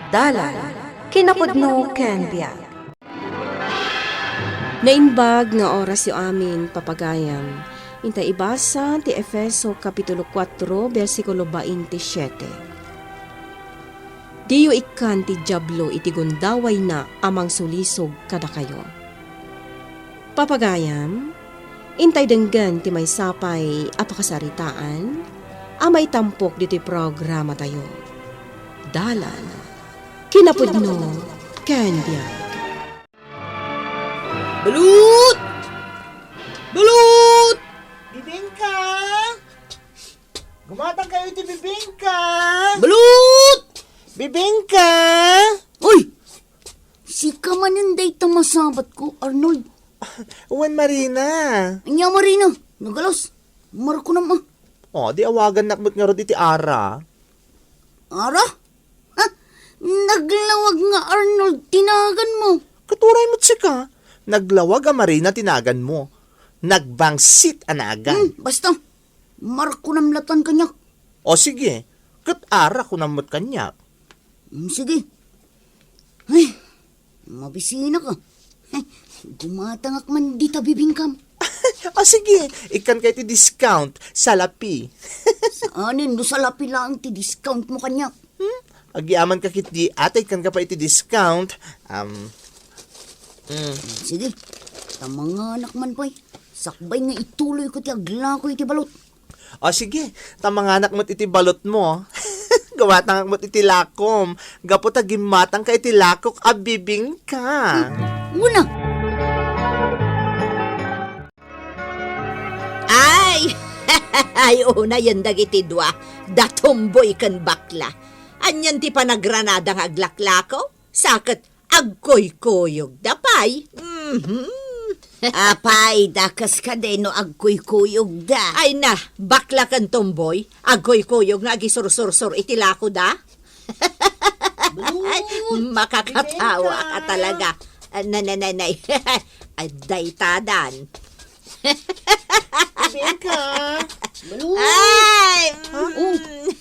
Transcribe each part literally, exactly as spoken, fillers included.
Dalan, kinapudno ken biag. Naimbag nga orasyo amin, papagayam. Inta ibasa ti Efeso Kapitulo kuatro, bersikulo bainte siete. Diyo ikkan ti Diablo iti gundawayna a mangsulisog kadakayo. Papagayam, intay denggen ti maysa pay a pakasaritaan a maitampok ditoy programatayo. Dalan, kinapudno, ken biag. Balut! Balut! Bibingka! Gumatang kayo iti bibingka! Balut! Bibingka! Uy! Sika manen dayta masabatko, Arnold. Wen, Marina. Ania, Marina? Nagalas. Markunam, ah. Oh, di awagannak met ngarud iti Ara. Ara? Ha? Naglawag nga Arnold ti naganmo. Ket uray met sika, naglawag a Marina ti naganmo. Nagbangsit a nagan. Hmm, basta. Markunam latan kaniak. O sige, ket Ara kunam met kaniak. Hmm, sige. Ay, mabisinak, ah. Ay, gumatangak man dita bibingkam. O sige, ikkan kay ti discount, salapi. Saanen, no salapi laeng ti discount mo kaniak. Hmm? Agyamanak ketdi, atay ikkanka pay iti discount. Um, mm. Sige, ta manganak man pay. Sakbay nga ituloyko ti aglako iti balot. O sige, ta manganak met iti balotmo. Gumatangak met iti lakom. Gapu ta gimmatangka iti lakok a bibingka. Hmm, una. Ay! Ay, unayen dagiti dua, da tomboy ken bakla. Anian ti panagranada nga aglaklako? Sa ket agkuykuyogda pay. Mhm. Apay, dakes kadi no agkuykuyogda? Ay na, bakla ken tomboy, agkuykuyog nga agisursursor iti lakoda? Ay, makakatawa ka talaga. Ah, na, na, na, na. Ay, daytadan. Bibingka. Balut. Ay, mm. Oh,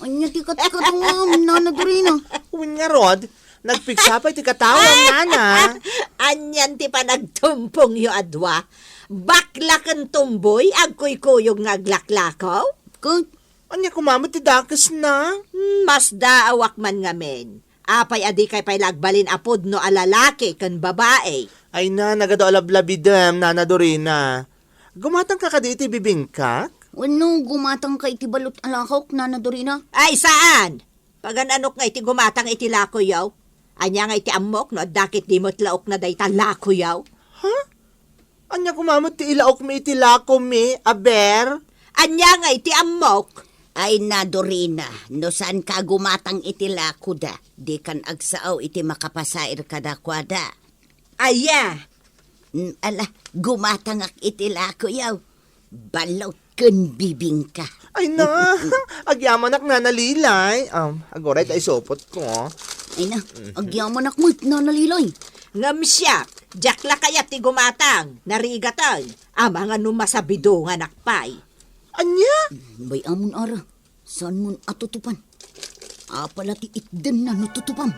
ania ti katkatangam, Nana Dorina? Wen ngarud, nagpigsa pay ti katawam, Nana. Anian ti panagtumpongyo a dua? Bakla ken tomboy, agkuykuyog nga aglaklakaw? Ket ania koma met ti dakesna? Hmm, masdaawak man ngamin. Apay a dikay pay la agbalin a pudno a lalaki ken babai? Ay na, nagadu a lablabidem, Nana Dorina. Gumatangka kadi iti bibingkak? Wenno gumatangka iti balot a lakok, Nana Dorina? Ay, saan! Pagan-anok nga iti gumatang iti lakoyaw? Ania nga iti ammok no adda ket di met laokna dayta lakoyaw? Ha? Ania koma met ti ilaokmi iti lakomi, aber? Ania nga iti ammok? Ay na, Dorina, no saanka a gumatang iti lakoda, dikan agsao iti makapasair kadakuada. Aya? Mm, ala, gumatangak iti lakoyaw. Balot ken bibingka. Ay na, agyamanak, Nana Lilay. Um, aguray ta isupotko. Ay na, agyamanak met, Nana Lilay. Ngem siak, diak la kayat ti gumatang, narigatan. Amangan no masabidonganak pay. Ania? Bay-amon, Ara. Saanmon a tutupan? Apay la ti itdenna no tutupam?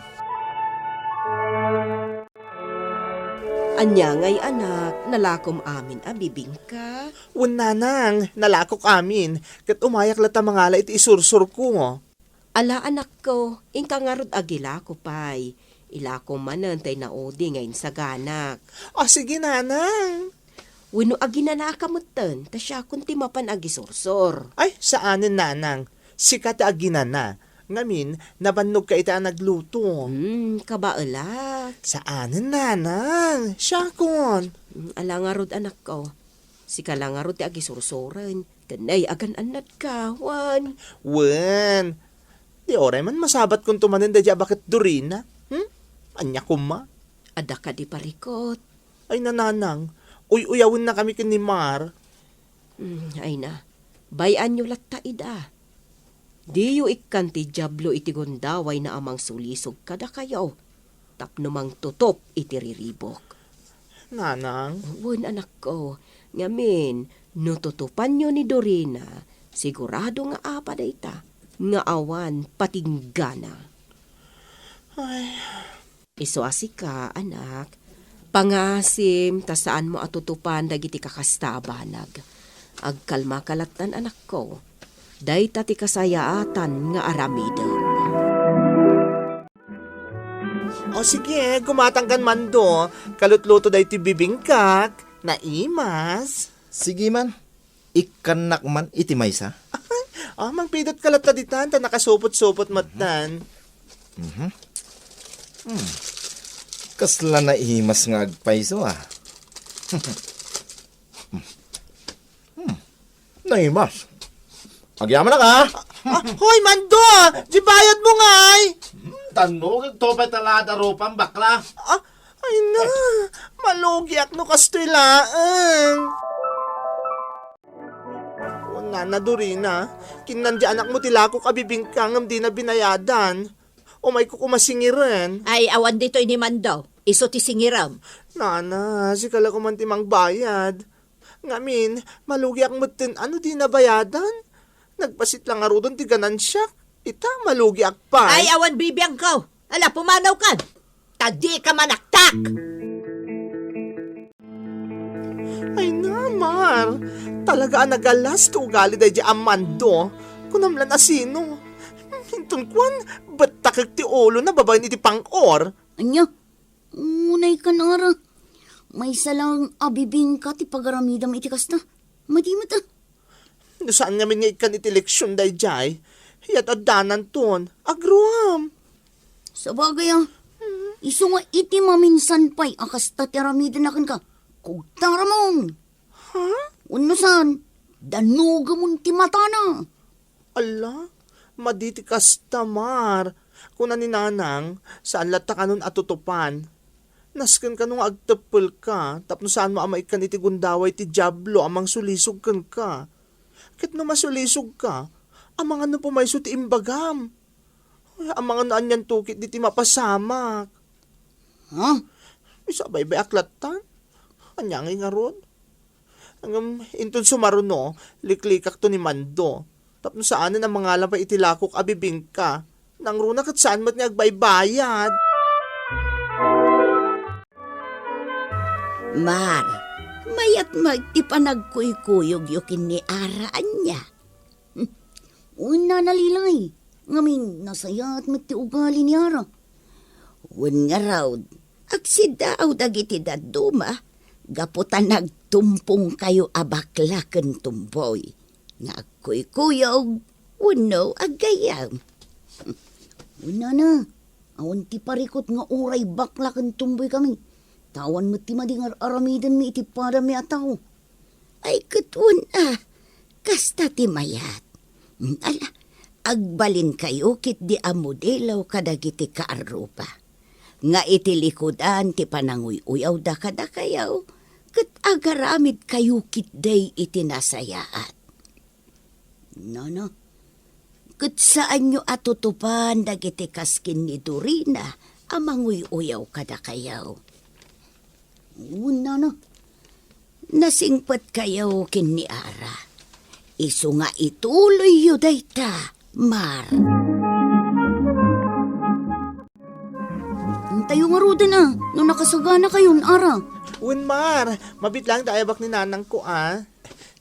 Ania ngay, anak, nalakom amin a bibingka? Wen, nanang, nalakok amin, ket umayak latta mangala iti isursurko. Ala, anakko, inka ngarud agilako pay. Ilako manen tay naudi nga insaganak. A, sige, nanang. Wenno aginanaka metten, ta siakon ti mapan agisursor. Ay, saanen, nanang. Sika ti aginana. Ngamin, nabannogka ita a nagluto. Hmm, kabaelak. Saanen, nanang. Siakon. Hmm, ala ngarud, anakko. Sika la ngarud ti agisursuren. Ken ay, agan-annadka, wen. Wen. Di uray man masabatkonto manen daydiay a baket Dorina. Hmm? Ania koma? Adda kadi parikot? Ay, nanang, uy-uyawennakami ken ni Mar. Hmm, ay na, bay-anyo latta ida. Diyo ikkan ti Diablo iti gundawayna a mangsulisog kadakayo tapno mangtutup iti riribuk. Nanang? Wen, anakko, ngamin, no tutupanyo ni Dorina, sigurado nga apa dayta, nga awan patinggana. Isu a sika, anak, pangaasim ta saanmo a tutupan dagiti kakasta a banag. Agkalmaka lattan, anakko. Dayta ti kasayaatan nga aramidem. O sige, gumatangkan, Mando. Kalutluto daytoy bibingkak. Naimas. Sige man. Ikkannak man iti maysa. Ah, mangpidot ka latta ditan, ta nakasupot-supot mattan. Mhm. Hmm. Kasla naimas nga agpayso, ah. Hmm. Naimas. Agyamanak, ah. Ah, hoy, Mando! Di bayad mo ngay! Hmm, tanno, agtupay talada rupam, bakla. Ah, ay na, malugiak no kastoy laeng. O, Nana Dorina, kinnan di anakmo ti lakok a bibingka ngem dina binayadan. Umayko koma singiren. Ay, awan ditoy ni Mando. Isu ti singirem. Nana, sika la koman ti mangbayad. Ngamin, malugiak metten no dina bayadan. Nagpasit la ngaruden ti ganansiak. Ita, malugiak pay. Ay, awan bibiangko. Ala, pumanawkan. Ta dika manaktak. Ay na, Mar. Talaga a nagalas ti ugali daydi a Mando. Kunam la no sino. Inton kuan, bettakek ti ulona babaen iti pang-or. Ania? Unay kan ara. Maysa lang a bibingka ti pagaramidam iti kasta. Madi met, ah. No saan ngamin nga ikkan iti leksion daydiay, yat addananton, agruam. Sabagay, ah. Isu nga iti maminsan pay a kasta ti aramidena kenka, kugtaramon. Ha? Wenno saan, danugemon ti matana. Ala, madi ti kasta, Mar. Kuna ni Nanang, saan latta kanon a tutupan. Nasken kano nga agteppelka, tapno saanmo a maikkan iti gundaway ti Diablo a mangsulisog kenka. Ket no masulisogka, amangan no pumayso ti imbagam. Amangan no anian tukit diti mapasamak. Ha? Isabaybay-ak lattan. Ania ngay ngarud? Ngem inton sumaruno, liklikakto ni Mando. Tapno saanen a mangala pay iti lakok a bibingka. Nangruna ket saan met nga agbaybayad. Mar, mayat met ti panagkuykuyogyo ken ni Ara, ania? Wen, Nana Lilay, ngamin nasayaat met ti ugali ni Ara. Wen ngarud, agsiddaaw dagiti dadduma gapu ta nagtumpongkayo a bakla ken tumboy nga agkuykuyog wenno aggayyem. Wen, Nana, awan ti parikut nga uray bakla ken tumboykami, ta awan met ti madi nga ar-aramidenmi iti padami a tao. Ay, ket wen a, kasta ti mayat. Ala, agbalinkayo ketdi a modelo kadagiti kaarrupa nga iti likudan ti pananguy-uyawda kadakayo, ket agaramidkayo ketdi iti nasayaat. Nana, ket saanyo a tutupan dagiti kas ken ni Dorina a manguy-uyaw kadakayo. Wen, Nana. Nasingpetkayo ken ni Ara. Isu nga ituloyyo dayta, Mar. Intayo ngaruden a, no nakasaganakayon, Ara. Wen, Mar, mabiit laeng ti ayabak ni nanangko, a.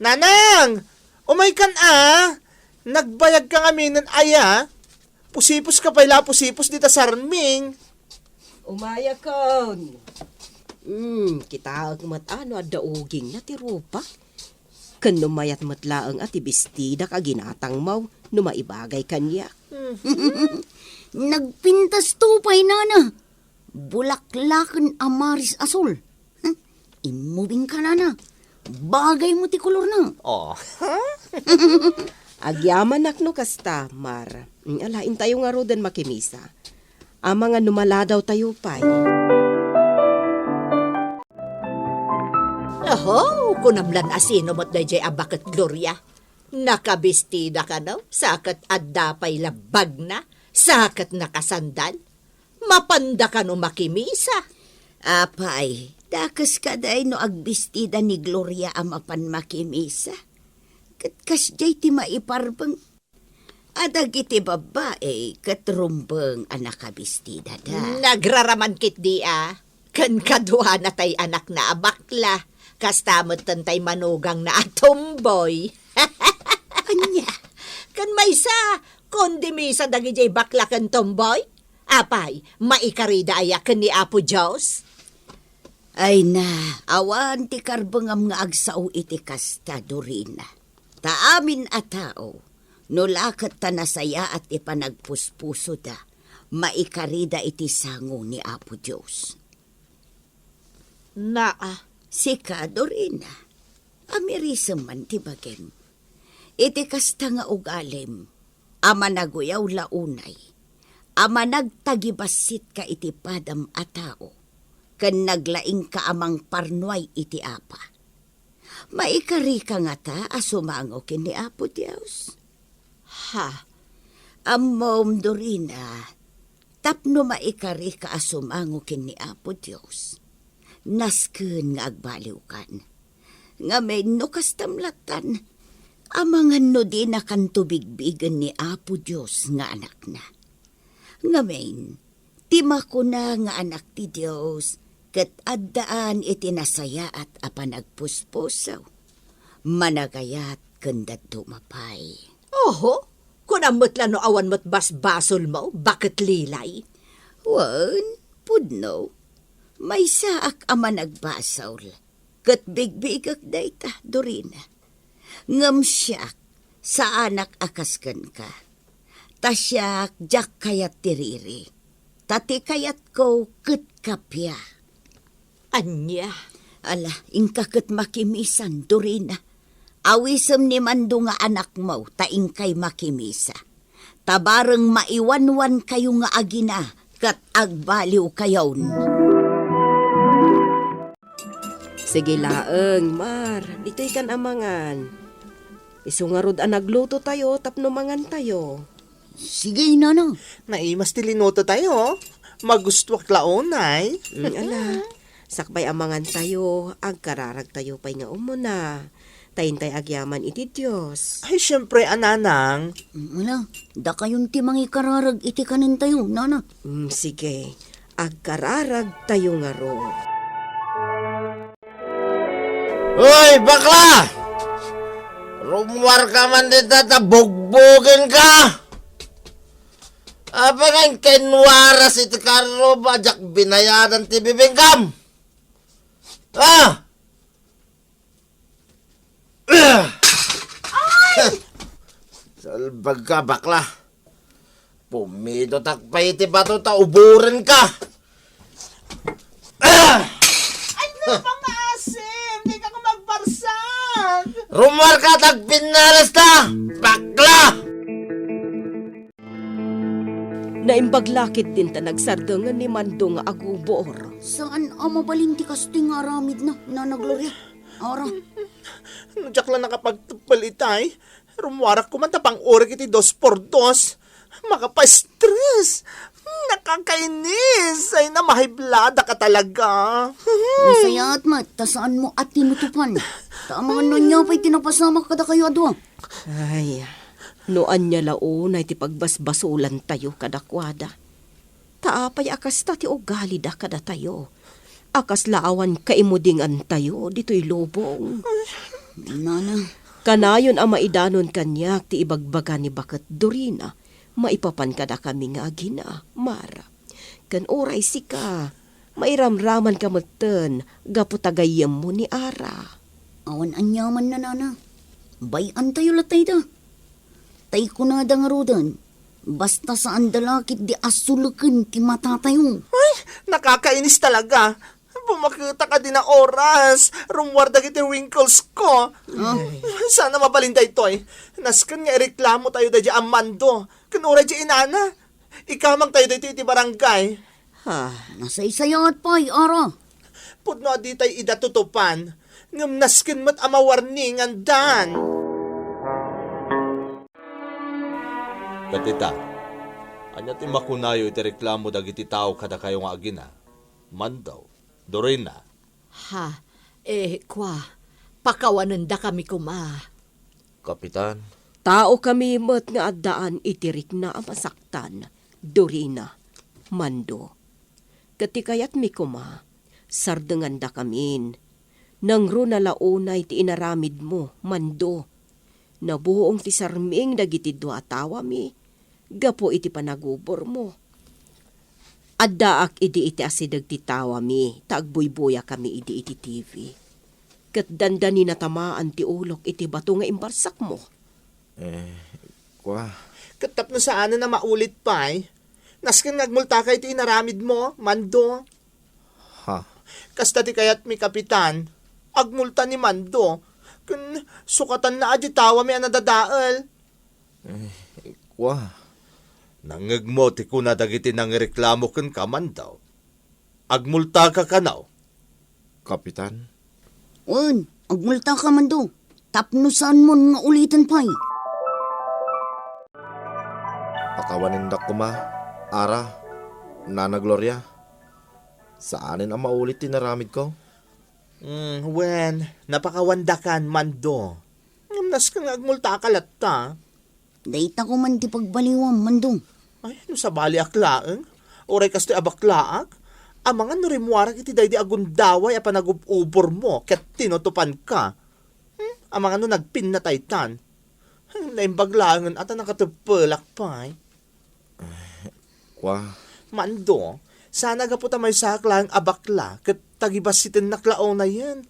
Nanang! Umaykan, a! Nagbayagka ngaminen, aya? Pusiposka pay la a pusipos dita sarming. Umayakon. Hmm, kitaek met a no adda ugingna ti rupa. Ken no mayat met laeng a ti bestidak a ginatangmo no maibagay kaniak. Nagpintasto pay, Nana. Bulaklaken a maris asul. Hmm? Immubing ka, Nana. Bagay mo ti kolorna. Oh. Agyamanak no kasta, Mar. Mm, ala, intayo ngaruden makimisa. Amangan no maladawtayo pay. Aho, kunam lan a sino met daydiay a baket, Gloria. Nakabestida kano, sa ket adda pay labbagna, sa ket nakasandal. Mapanda kano makimisa? Apay, dakes kadi no agbestida ni Gloria a mapan makimisa. Ket kasdiay ti maiparbeng. A dagiti babbai ket rumbeng a nakabistidada. Nagraraman ketdi a, ken kaduana tay anakna a bakla, kasta metten tay manugangna a tomboy. Ania? Ken maysa, kondimisa dagidiay bakla ken tomboy? Apay, maikarida aya ken ni Apo Dios? Ay na, awan ti karbengam nga agsao iti kasta, Dorina. Ta amin a tao, no la ket ta nasayaat ti panagpuspusoda, maikarida iti sango ni Apo Dios. Naa. Sika, Dorina, amirisem man ti bagim. Iti kasta nga ugalim, a managuyaw la unay, a managtagibassit ka iti padam a tao, ken naglaingka a mangparnuay iti apa. Maikarika ngata a sumango ken ni Apo Dios? Ha? Ammom, Dorina, tapno maikarika a sumango ken ni Apo Dios, nasken nga agbaliwkan. Ngamin no kastam latan, amangan no dinakanto bigbigen ni Apo Dios nga anakna. Ngamin, ti makuna nga anak ti Dios ket addaan iti nasayaat a panagpuspuso, managayat ken dadduma pay. Oho, kunam met la no awan met basbasolmo, baket lilay. Wen, pudno, maysaak a managbasol, ket bigbigek dayta, Dorina. Ngem siak, saanak a kas kenka. Ta siak, diak kayat ti riri. Ta ti kayatko ket kappia. Ania? Ala, inka ket makimisan, Dorina. Awisem ni Mando nga anakmo, ta inkay makimisa. Ta bareng maiwanwankayo nga agina, ket agbaliwkayon. Sige laeng, Mar, ditoy kan amangan. Isu ngarud a nagluto tayo tapno mangan tayo. Sige, Nana. Naimas ti linuto tayo. Magustuak la unay. Mm, ala, sakbay a mangan tayo, agkararag tayo pay nga umuna. Ta intay agyaman iti Dios. Ay, siempre, a nanang. Mm, ala, dakayon ti mangikararag iti kanen tayo, Nana. Mm, sige. Agkararag tayo ngarud. Hoy, bakla! Rummuarka man dita ta bugbugenka! Apay nga inka inwaras iti karrom a diak binayadan ti bibingkam? Ah! Ay! Salbagka, bakla. Pumidotak pay iti bato ta uborenka. Ay, napangaasim! Dika ko magbarsak! Rummuarka ta agpinnalasta, bakla! Naimbag la ketdin ta nagsardengen ni Mando nga agubor. Saan a mabalin ti kastoy nga aramidna, Nana Gloria? Ara. No diak la nakapagteppel itay, rummuarak koma ta pang-orek iti dos por dos. Makapastress. Nakakainis. Ay, namahiblada ka talaga. Nasayaat met, ta saanmo a tinutupan. Ta amangan no ania pay ti napasamak kadakayo a dua. Ay, no ania la unay ti pagbasbasolantayo kadakuada. Ta apay a kasta ti ugalida kadatayo, a kasla awan kaimudingantayo ditoy lubong? Nana. Kanayon a maidanon kaniak ti ibagbaga ni baket Dorina maipapan kadakami nga agina, Mara. Ken uray sika, mairamramanka metten gapu ta gayyemmo ni Ara. Awan aniamanna, Nana. Bay-antayo latayda. Tay kunada ngaruden, basta saanda la ketdi a suleken ti matatayo. Ay, nakakainis talaga. Bumaketa kadin a oras, rummuar dagiti wrinkles ko. Ah. Saan a mabalin daytoy. Nasken nga ireklamo tayo daydi a Mando. Ken uray di inana, ikamang tayo daytoy iti barangay. Ha? Nasaysayaat pay, Ara. Pudno a ditay ida tutupan, ngem nasken met a mawarningandan. Ket ita, ania ti makunayo iti reklamo dagiti tao kadakayo nga agina? Mando, Dorina. Ha, eh, kua, pakawanendakami koma. Kapitan. Taokami met nga addaan iti rikna a masaktan, Dorina, Mando. Ket ti kayatmi koma, sardengandakamin. Nangruna la unay ti inaramidmo, Mando. Nabuong ti sarming dagiti dua a tawami gapu iti panagubormo. Addaak idi iti asideg ti tawami ta agbuybuyakkami idi iti T V. Ket dandani natamaan ti ulok iti bato nga imbarsakmo. Eh, kua. Ket tapno saanen a maulit pay, nasken nga agmultaka iti inaramidmo, Mando. Ha? Kasta ti kayatmi, Kapitan. Agmulta ni Mando. Ken sukatanna a di tawami a nadadael. Eh, kua. Nangngegmo ti kuna dagiti nangireklamo kenka, Mando. Agmultaka kano. Kapitan? Wen, agmultaka, Mando. Tapno saanmon nga uliten pay. Pakawanendak koma, Ara, Nana Gloria. Saanen a maulit ti naramidko? Mm, wen, napakawandakan, Mando. Ngem nasken nga agmultaka latta. Dayta koma ti pagbaliwam, Mando. Ay, no sabaliak laeng, uray kastoy a baklaak, amangan no rimmuarak iti daydi a gundaway a panagub-ubormo ket tinutopanka. Hmm? Amangan no nagpinnataytan. Hmm, naimbag laengen a ta nakateppelak pay. Kua. Mando, sana gapu ta maysaak laeng a bakla ket tagibassitennak la unayen.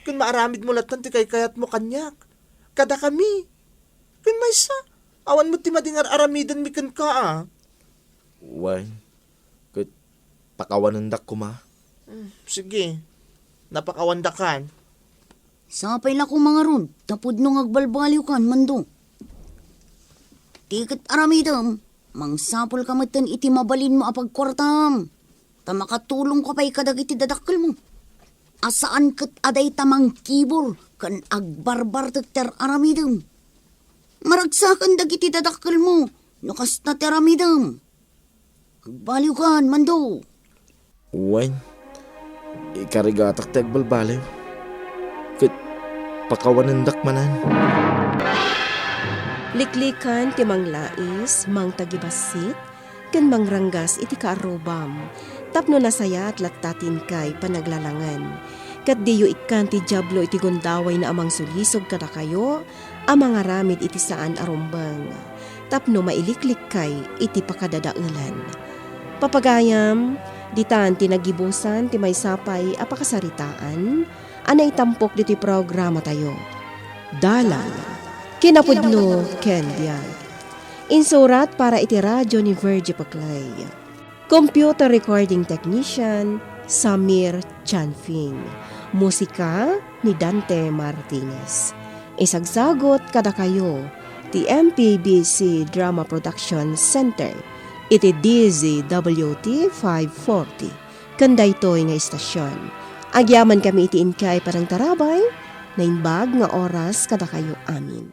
Ken maaramidmo lattan ti kaykayatmo kaniak. Kadakami. Ken maysa, awan met ti madi nga ar-aramidenmi kenka a. Wen, ket pakawanendak koma. Mm, sige. Napakawandakan. Sapay la koma ngarud, ta pudno nga agbalbaliwkan, Mando. Ti ket aramidem, mangsapulka metten iti mabalinmo a pagkuartam, ta makatulongka pay kadagiti dadakkelmo. A saan ket a dayta mangkibor ken agbarbartek ti ar-aramidem. Maragsaken dagiti dadakkelmo no kasta ti aramidem. Agbaliwkan, Mando. Wen, ikarigatak ti agbalbaliw. Ket pakawanendak manen. Liklikan ti manglais, mangtagibassit, ken mangranggas iti kaarrubam, tapno nasayaat latta ti inkay panaglalangen. Ket diyo ikkan ti Diablo iti gundawayna a mangsulisog kadakayo a mangaramid iti saan a rumbeng, tapno mailiklikkay iti pakadadaelan. Papagayam, ditan ti nagibusan ti maysa pay a pakasaritaan a naitampok ditoy programatayo. Dalan, kinapudno ken biag. Insurat para iti radyo ni Virgie Paclay. Computer recording technician, Samir Chanfing. Musika ni Dante Martinez. Isagsagot kadakayo ti M P B C Drama Production Center iti D Z W T five forty. Ken daytoy nga istasyon, agyamankami iti inkay panangtarabay, naimbag nga oras kadakayo amin.